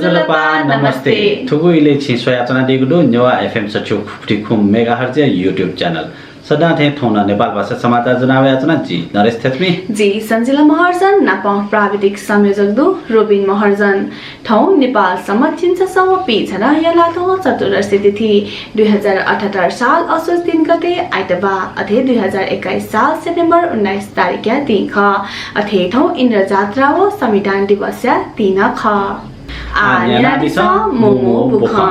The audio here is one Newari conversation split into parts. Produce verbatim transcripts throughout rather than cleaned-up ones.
ज्वजलपा, नमस्ते। नमस्ते। थुगु इलय् छिं स्वयाच्वनादीगु दु नेवाः एफएम सच्छि खुपति खुम्ह मेगाहर्जया YouTube channel। सदां थें थौं नं नेपाल भाषा समाचार ज्वना वयाच्वना जि नरेश थेच्मी। जि सञ्जिला महर्जन नापं प्राविधिक संयोजक दु रोबिन महर्जन। थौं नेपाल सम्बत झिंछसः व पीछदँया लातों चतुर्दशी तिथि दुई हजार अठहत्तर साल असोज तीन गते आइतबार, अथे दुई हजार एक्काइस साल सेप्टेम्बर उन्नाइस तारिखया दिं खः। अथे थौं इन्द्रजात्रा व संविधान दिवसया दिं नं खः। आः न्यनादिसँ मू मू बुखँ।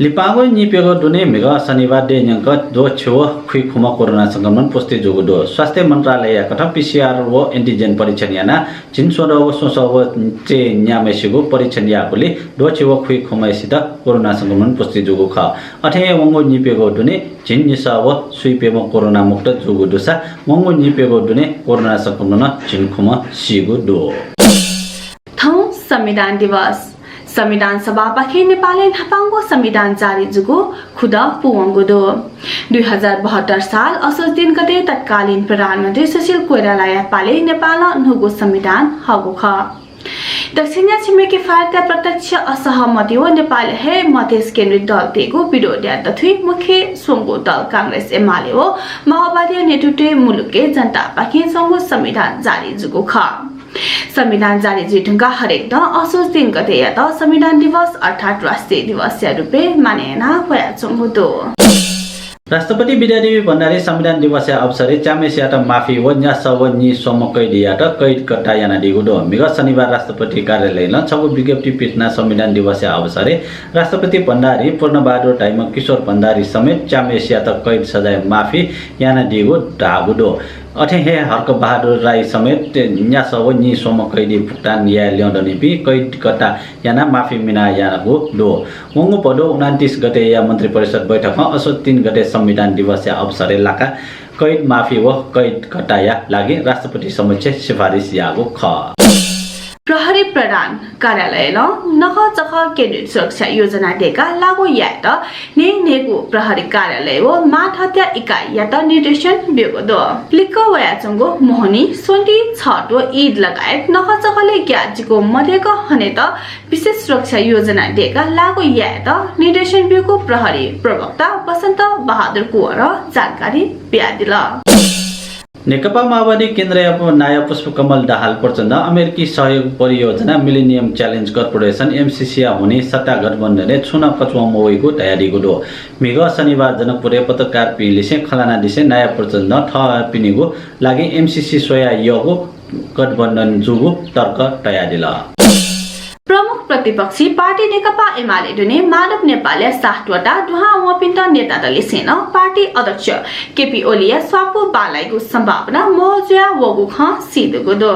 लिपांगु नीप्यघौ दुने म्हिगः शनिबार दँय्‌न्यंक द्वःछि व खुइखुम्ह कोरोना संक्रमण पुष्टि जूगु दु। स्वास्थ्य मन्त्रालयया कथं पीसीआर व एन्टिजेन परीक्षण यानाः झिंस्वदँ व स्वसः व चय् न्याम्हय्‌सिगु परीक्षण याःगुलिं द्वःछि व खुइखुम्हय्‌सित कोरोना संक्रमण पुष्टि जूगु खः। अथे हे वंगु नीप्यघौ दुने झिंनिसः व स्वीप्यम्ह कोरोना मुक्त जूगु दुसा वंगु नीप्यघौ दुने कोरोना संक्रमणं झिंखुम्ह सीगु दु। थौं संविधान दिवस। संविधान सभापाखें नेपालय् न्हापांगु संविधान जारी जूगु खुदँ पूवंगु दु। दुई हजार बहत्तर साल असोज तीन गते तत्कालीन प्रधानमन्त्री सुशील कोइरालाया पालय् नेपालं न्हूगु संविधान हःगु खः। दक्षिणया छिमेकी भारतया प्रत्यक्ष असहमति व नेपालया हे मधेस केन्द्रित दलतय्‌गु विरोधया दथुइ मुख्य स्वंगू दल कांग्रेस एमाले व माओवादीया नेतृत्वय् मुलुकय् जनतापाखें च्वंगु संविधान जारी जूगु खः। संविधान जारी जुइधुंकाः हरेक दँ असोज तीन गतेयात संविधान दिवस अर्थात् राष्ट्रिय दिवसया रूपय् मानय् याना वयाच्वंगु दु। राष्ट्रपति विद्यादेवी भण्डारी संविधान दिवसया अवसरय् च्याम्हय्‌सियात माफी व न्यासः व नीस्वम्ह कैदीयात कैद कट्टा यानादीगु दु। म्हिगः शनिबार राष्ट्रपति कार्यालयं छगू विज्ञप्ति पिथनाः संविधान दिवसया अवसरय् राष्ट्रपति भण्डारी पूर्णबहादुर धाइम्ह किशोर भण्डारी समेत च्याम्हय्‌सियात कैद सजाय माफी यानादीगु धाःगु दु। अथे हे हर्कबहादुर राई समेत न्यासः व नीस्वम्ह कैदी भुक्तान याये ल्यं दनिपिं कैद कट्टा यानाः माफी मिना यानागु दु। वंगु भदौ उनान्तिस गतेया मन्त्रिपरिषद बैठकं असोज तीन गते संविधान दिवसया अवसरय् लाका कैद माफी व कैद कट्टाया लागि राष्ट्रपति समक्ष सिफारिस याःगु खः। प्रहरी प्रधान कार्यालयं नखःचखः केन्द्रित सुरक्षा योजना दय्‌काः लागू यायेत न्हय्‌न्हय्‌गू प्रहरी कार्यालय व मातहतया इकाइयात निर्देशन ब्यूगु दु। लिक्क वयाच्वंगु मोहनी, स्वन्ति, छठ व ईद लगायत नखःचखलय् ग्याःजिगु मदय्‌कं हनेत विशेष सुरक्षा योजना दय्‌काः लागू यायेत निर्देशन ब्यूगु प्रहरी प्रवक्ता बसन्त बहादुर कुँवरं जानकारी बियादिल। नेकपा माओवादी केन्द्रया नायः पुष्पकमल दाहाल प्रचण्डं अमेरिकी सहयोग परियोजना मिलेनियम च्यालेन्ज कर्पोरेसन, एमसीसीया हुनिं सत्ता गठबन्धनय् छुं नं कचुवां मवइगु धयादीगु दु। म्हिगः शनिबार जनकपुरय् पत्रकारपिं लिसें खँ ल्हानादिसें नायः प्रचण्डं थःपिनिगु लागि एमसीसी स्वयाः यःगु गठबन्धन जूगु तर्क तयादिल। प्रमुख प्रतिपक्षी पार्टी नेकपा एमाले दुने माधव नेपालया साथ त्वःताः दुहां वंपिन्त नेतात लिसें नं पार्टी अध्यक्ष केपी ओलीया स्वापू बांलाइगु सम्भावना महो जुया वःगु खँ सीदुगु दु।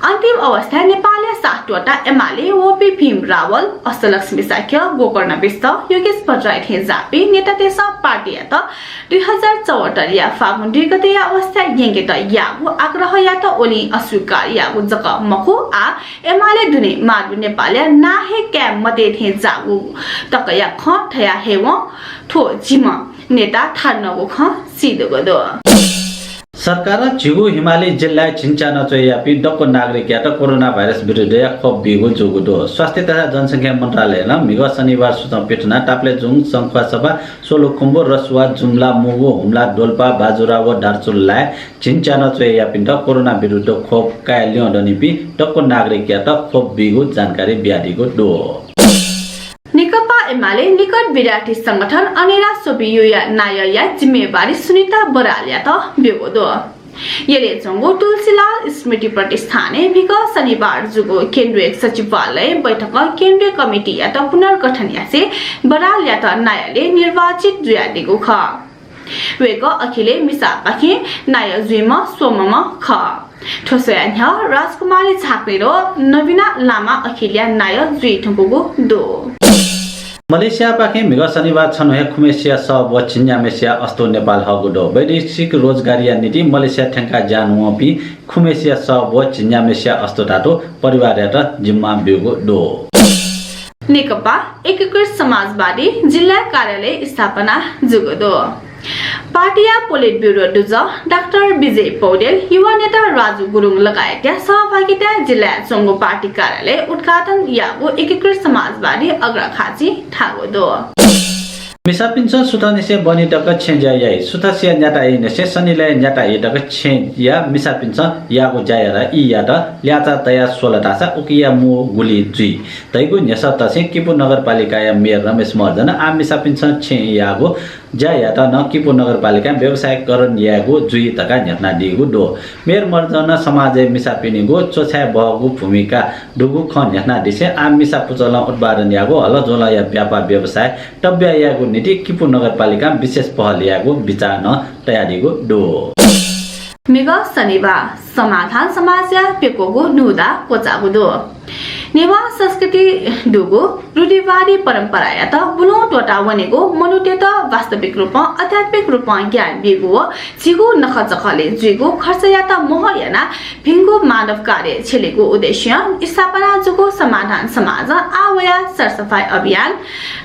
अन्तिम अवस्थाय् नेपालया साथ त्वःताः एमाले वःपिं भीम रावल, अष्टलक्ष्मी शाक्य, गोकर्ण विष्ट, योगेश भट्टराई थें जाःपिं नेतातय्‌सं पार्टीयात दुई हजार चौहत्तरया फागुन दुई गतेया अवस्थाय् यंकेत याःगु आग्रहयात ओलीं अस्वीकार याःगु जक मखु, आः एमाले दुने माधव नेपालया नां हे काये मते थें जाःगु तकया खँ धया हयेवं थ्व झिम्ह नेता थारुनगु खँ सीदुगु दु। सरकारं झिगू हिमाली जिल्लाय् झिंच्यानं च्वय्‌यापिं दक्व नागरिकयात कोरोना भाइरस विरुद्धया खोप बीगु जूगु दु। स्वास्थ्य तथा जनसंख्या मन्त्रालयं म्हिगः शनिबार सूचं पिथनाः ताप्लेजुङ, शंखुवासभा, सोलुखुम्बु, रसुवा, जुम्ला, मुगु, हुम्ला, डोल्पा, बाजुरा व दार्चुलाय् झिंच्यानं च्वय्‌यापिन्त कोरोना विरुद्ध खोप काये ल्यं दनिपिं दक्व नागरिकयात खोप बीगु जानकारी बियादीगु दु। नेकपा एमाले निकट विद्यार्थी संगठन अनेरा स्वपियूया नायःया जिम्मेवारी सुनिता बरालयात ब्यूगु दु। यलय् च्वंगु तुलसीलाल स्मृति प्रतिष्ठानय् म्हिगः शनिबार जूगु केन्द्रीय सचिवालय बैठकं केन्द्रीय कमिटीयात पुनर्गठन यासें बरालयात नायःलय् निर्वाचित जुयादीगु खः। वय्‌कः अखिलय् मिसापाखें नायः जुइम्ह स्वम्हम्ह खः। थ्व स्वयाः न्ह्यः राजकुमारी झाँक्री व नवीना लामा अखिलया नायः जुइधुंकूगु दु। मलेसियापाखें म्हिगः शनिबार छन्हु हे खुम्हय्‌सिया सः ब्वः झिंन्याम्हय्‌सिया अस्तु नेपाल हःगु दु। वैदेशिक रोजगारीया निंतिं मलेसिया थ्यंकाः ज्या यानावंपिं खुम्हय्‌सिया सः ब्वः झिंन्याम्हय्‌सिया अस्तु धातु परिवारयात जिम्मा ब्यूगु दु। नेकपा एकीकृत समाजवादी जिल्ला कार्यालय स्थापना जूगु दु। पार्टीया पोलिट ब्युरो दुजः डाक्टर विजय पौडेल, युवा नेता राजु गुरुङ लगायतया सहभागिताय् जिल्लाय् च्वंगु पार्टी कार्यालय उद्घाटन याःगु एकीकृत समाजवादी अग्रखाँचिं धाःगु दु। मिसापिन्सं सुथंनिसें बहनी तक छेँज्या याइ, सुथसिया न्याता याइनिसें सनिलय् न्याता याइ तक छेँया मिसापिन्सं याःगु ज्यायात ई यात ल्याःचाः तयाः स्वल धाःसा उकिया मू गुलि जुइ धइगु न्ह्यसः तसें किपू नगरपालिकाया मेयर रमेश महर्जनं आः मिसापिन्सं छेँय् याःगु ज्यायात नं किपू नगरपालिकां व्यवसायीकरण यायेगु जुइ धकाः न्ह्यथनादीगु दु। मेयर महर्जनं समाजय् मिसापिनिगु च्वछाये बहःगु भूमिका दुगु खँ न्ह्यथनादिसें आः मिसा पुचलं उत्पादन याःगु हलज्वलंया व्यापार व्यवसाय तब्या यायेगु निंतिं किपू नगरपालिकां विशेष पहल यायेगु बिचाः नं तयादीगु दु। म्हिगः शनिबाः समाधान समाजया प्यक्वःगु न्हूदँ क्वचाःगु दु। नेवाः संस्कृति दुगु रूढिवादी परम्परायात बुलुं त्वःता वनेगु मनूतय्त वास्तविक रूपं आध्यात्मिक रूपं ज्ञान बीगु व झीगु नखःचखलय् जुइगु खर्चयात मोह यानाः भिंगु मानव कार्य झेलेगु उद्देश्यं स्थापना जूगु समाधान समाजं आः वयाः सरसफाइ अभियान,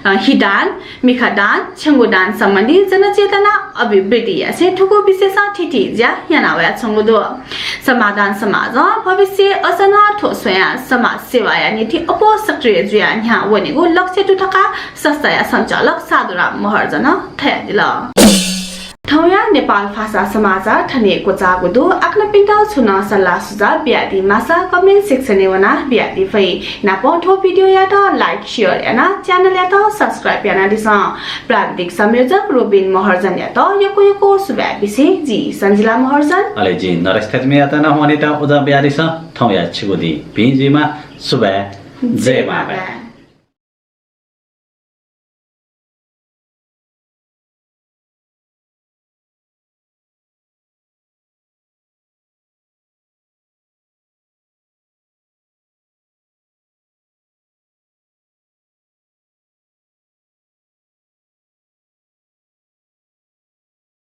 अ, हिदान, मिखादान, छेंगुदान सम्बन्धी जनचेतना अभिवृद्धि यासें थुगु विषयसं थीथी ज्या याना वयाच्वंगु दु। समाधान समाजं भविष्यय् अझ नं थ्व स्वयां समाज सेवाया निंतिं अप्वः सक्रिय जुयाः न्ह्याः वनेगु लक्ष्य दु धकाः संस्थाया सञ्चालक साधुराम महर्जनं धयादिल। थौंया नेपाल भाषा समाचार थन हे क्वचाःगु दु। आकनपिन्त छुं नं सल्लाह सुझाव बियादी माःसा comment section-य् वनाः बियादी फइ। नापं थ्व video-यात like, share यानाः channel-यात subscribe यानादिसँ। प्राविधिक संयोजक रोबिन महर्जनयात यक्व यक्व सुभाय् बिसें जि सन्जिला महर्जन। अले जि नरेश थेच्मीयात नं ह्वःनेत उजं बियादिसँ। थौंया छिगु दिं भिं जुइमा। सुभाय्। जय मांभाय्।